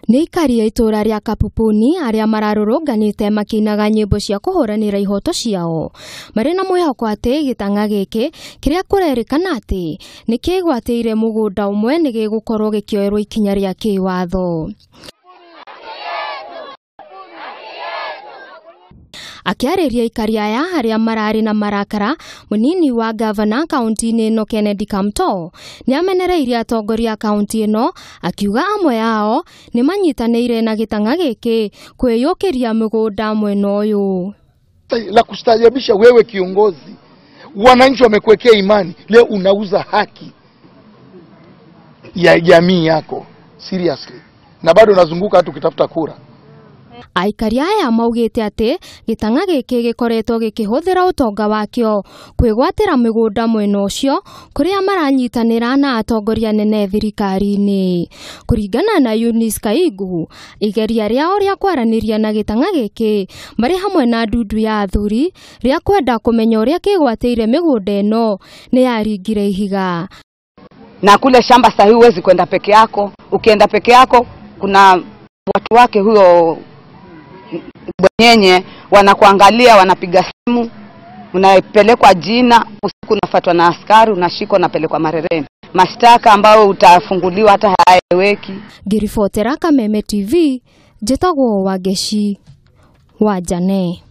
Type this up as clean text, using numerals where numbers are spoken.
Nĩ aikari a itũũra rĩa Kapupuni arĩa mararũrũnganĩte makĩinaga nyĩmbo cia kũhũranĩra ihoto ciao marĩ na mwĩhoko atĩ gĩtang'a gĩkĩ kĩrĩa kũrerĩkana atĩ nĩ kĩgwatĩire mũgũnda ũmwe nĩ gĩgũkorwo gĩkĩoerwo ikinya rĩa kĩwatho. Akĩarĩria aikari aya arĩa mararĩ na marakara, mũnini wa gavana kaunti-inĩ ĩno Kennedy Kamto nĩ amenereirie atongoria a kaunti ĩno akiuga amwe ao nĩ manyitanĩire na gĩtang'a gĩkĩ kwĩyũkĩria mĩgũnda mwena ũyũ. La kustajabisha, wewe kiongozi, wananchi wamekuwekea imani, leo unauza haki ya jamii yako seriously, na bado unazunguka hata ukitafuta kura. Aikari aya maugĩte atĩ gĩtang'a gĩkĩ gĩkoretwo gĩkĩhũthĩra ũtonga wakĩo kwĩgwatĩra mĩgũnda mwena ũcio kũrĩa maranyitanĩra na atongoria anene thirikari-inĩ. Kũringana na Eunice Kaigu, igeria rĩao rĩa kwaranĩria na gĩtang'a gĩkĩ marĩ hamwe na ndundu ya athuri rĩa kwenda kũmenya ũrĩa kĩgwatĩire mĩgũnda ĩno nĩ yaringire ihiga. Na kule shamba sahi huwezi kwenda peke yako, ukienda peke yako kuna watu wake huyo bwenyenye wanakuangalia, wanapiga simu, unapelekwa jina, usiku unafuatwa na askari, unashikwa, unapelekwa Marereni. Mashtaka ambayo utafunguliwa hata hayaeleweki. Ngĩribotera Kameme TV, njĩtagwo Wangeshi wa Jane.